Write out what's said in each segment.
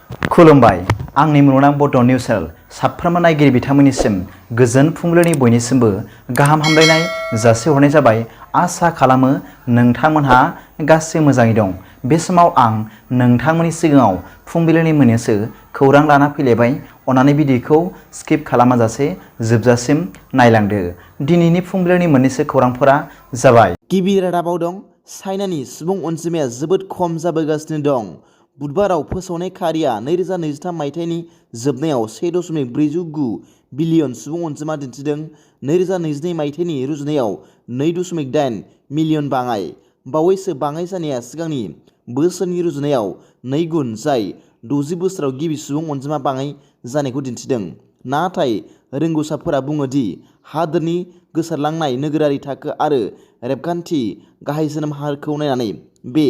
खुलुमबाय आंनि मुलुगनां बड' निउस चेनेल साफ्रोमबो नायगिरि बिथांमोननिसिम गोजोन फुंबिलिनि बयनिसिमबो गाहाम हामलायनाय जासिहरनाय जाबाय। आसा खालामो नोंथांमोनहा गासै मोजाङै दं। बे समाव आं नोंथांमोननि सिगाङाव फुंबिलिनि मोननैसो खौरां लाना फैलायबाय। अन्नानै भिडिअखौ स्किप खालामाजासे जोबजासिम नायलांदो। दिनैनि फुंबिलिनि मोननैसो खौरांफोरा जाबाय। गिबि रादाबाव दं चाइनानि सुबुं अनजिमाया जोबोद खम जाबोगासिनो दं। बुधबाराव फोसावनाय खारिआ 2023 मायथाइनि जोबनायाव 1.49 बिलियन सुबुं अनजिमा दिन्थिदों। 2022 मायथाइनि रुजुनायाव 2.8 मिलियन बाङाइ। बावैसो बाङाइ जानाया सिगांनि बोसोरनि रुजुनायाव 2 गुन, जाय 60 बोसोराव गिबि सुबुं अनजिमा बाङाइ जानायखौ दिन्थिदों। नाथाय रोंग'साफोरा बुङो दि हादोरनि गोसारलांनाय नोगोरारि थाखो आरो रेबगान्थि गाहाय जोनोम हारखौ नायनानै बे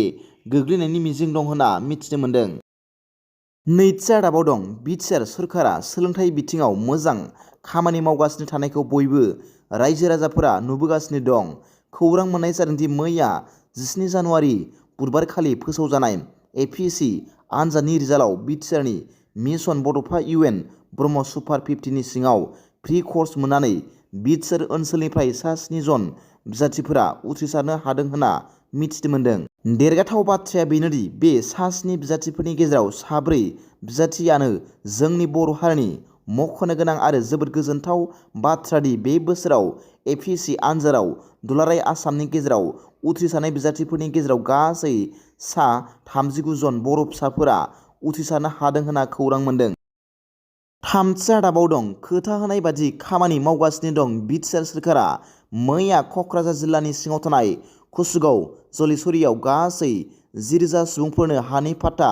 गोग्लैनायनि मिजिं दं होनना मिथिनो मोन्दों। नैथि रादाबाव दं BTR सरकारा सोलोंथाइ बिथिङाव मोजां खामानि मावगासिनो थानायखौ बयबो रायजो राजाफोरा नुबोगासिनो दं। खौरां मोननाय जादों दि मैया 17 जानुवारि बुधबारखालि फोसावजानाय APSC आनजादनि रिजाल्टआव BTRनि मिशन बड'फा UN ब्रह्म सुपार 50नि सिङाव प्रि कर्स मोननानै BTR ओनसोलनिफ्राय सा 7 जन बिजाथिफोरा उथ्रिसारनो हादों होनना मिथिनो मोन्दों। देरगाथाव बाथ्राया बेनोदि बे सा 7 बिजाथिफोरनि गेजेराव 4 बिजाथियानो जोंनि बर' हारिनि। मख'नो गोनां आरो जोबोद गोजोनथाव बाथ्रा दि बे बोसोराव APSC आनजादाव दुलाराय आसामनि गेजेराव उथ्रिसारनाय बिजाथिफोरनि गेजेराव गासै सा 39 जन बर' फिसाफोरा उथ्रिसारनो हादों होनना खौरां मोन्दों। थामथि रादाबाव दं खोथा होनाय बादि खामानि मावगासिनो दं BTR सोरखारा। मैया क'क्राझार जिल्लानि सिङाव थानाय कुसुगाव जलेश्वरीआव गासै 10,000 सुबुंफोरनो हानि पाट्टा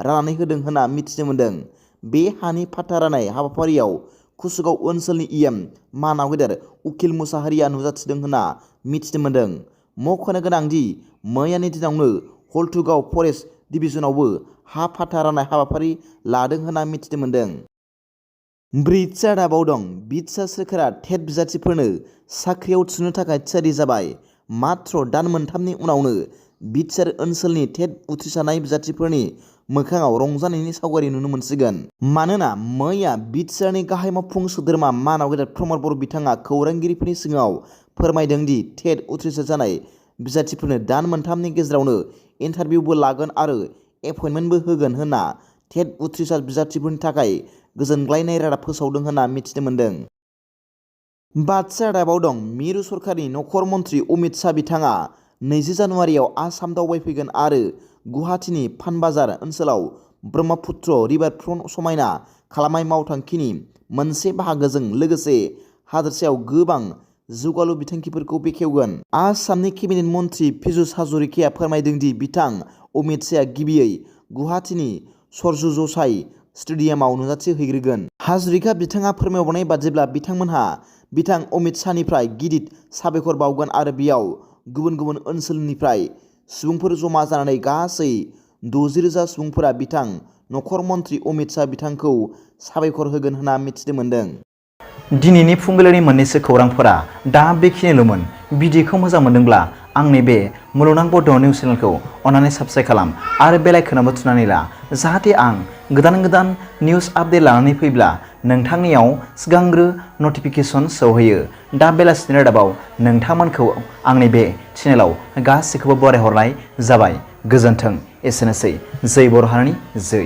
राननानै होदों होनना मिथिनो मोन्दों। बे हानि पाट्टा राननाय हाबाफारियाव कुसुगाव ओनसोलनि EM मानाव गेदेर उकिल मुसाहारिया नुजाथिदों होनना मिथिनो मोन्दों। मख'नो गोनां दि मैयानि दिनावनो हल्टुगाव फरेस्ट डिभिजनावबो हा पाट्टा राननाय हाबाफारि लादों होनना मिथिनो मोन्दों। ब्रैथि रादाबाव दं BTR सोरखारा टेट बिजाथिफोरनो साख्रियाव थिसननो थाखाय थियारि जाबाय। मात्र दान मोनथामनि उनावनो BTR ओनसोलनि टेट उथ्रिसारनाय बिजाथिफोरनि मोखाङाव रंजानायनि सावगारि नुनो मोनसिगोन। मानोना मैया BTRनि गाहाय मावफुं सोद्रोमा मानाव गेदेर प्रमद बर' बिथाङा खौरांगिरिफोरनि सिगाङाव फोरमायदों दि टेट उथ्रिसार जानाय बिजाथिफोरनो दान मोनथामनि गेजेरावनो इन्टारभिउबो लागोन आरो एपइन्टमेन्टबो होगोन होनना टेट उथ्रिसार बिजाथिफोरनि थाखाय गोजोनग्लायनाय रादाब फोसावदों होनना मिथिनो मोन्दों। बाथि रादाबाव दं मिरु सरकारनि नखर मन्थ्रि अमित शाह बिथाङा 20 जानुवारियाव आसाम दावबायफैगोन आरो गुवाहाटीनि पानबाजार ओनसोलाव ब्रह्मपुत्र रिभारफ्रन्ट समायना खालामनाय मावथांखिनि मोनसे बाहागोजों लोगोसे हादोरसायाव गोबां जौगालु बिथांखिफोरखौ बेखेवगोन। आसामनि केबिनेट मन्थ्रि पीयूष हाजरिकाया फोरमायदों दि बिथां अमित शाहआ गिबियै गुवाहाटीनि सर्जुजसाई स्टेडियामाव नुजाथि हैग्रोगोन। हाजरिका बिथाङा फोरमायबावनाय बादिब्ला बिथांमोनहा बिथां अमित शाहनिफ्राय गिदिर साबायखर बावगोन आरो बेयाव गुबुन गुबुन ओनसोलनिफ्राय सुबुंफोर जमा जानानै गासै 60,000 सुबुंफोरा बिथां नखर मन्थ्रि अमित शाह बिथांखौ साबायखर होगोन होनना मिथिनो मोन्दों। दिनैनि फुंबिलिनि मोननैसो खौरांफोरा दा बेखिनिल'मोन। भिडिअखौ मोजां मोनदोंब्ला आंनि बे मुलुगनां बड' निउस चेनेलखौ अन्नानै साबस्क्राइब खालाम आरो बेल आइकनआवबो थुनानै ला, जाहाथे आं गोदान निउस आपडेट लानानै फैब्ला नोंथांनियाव सिगांग्रो नटिफिकेसन सौहैयो। दा बेलासिनि रादाबाव नोंथांमोनखौ आंनि बे चेनेलाव गासैखौबो बरायहरनाय जाबाय। गोजोन्थों। एसेनोसै। जै बर' हारिनि जै।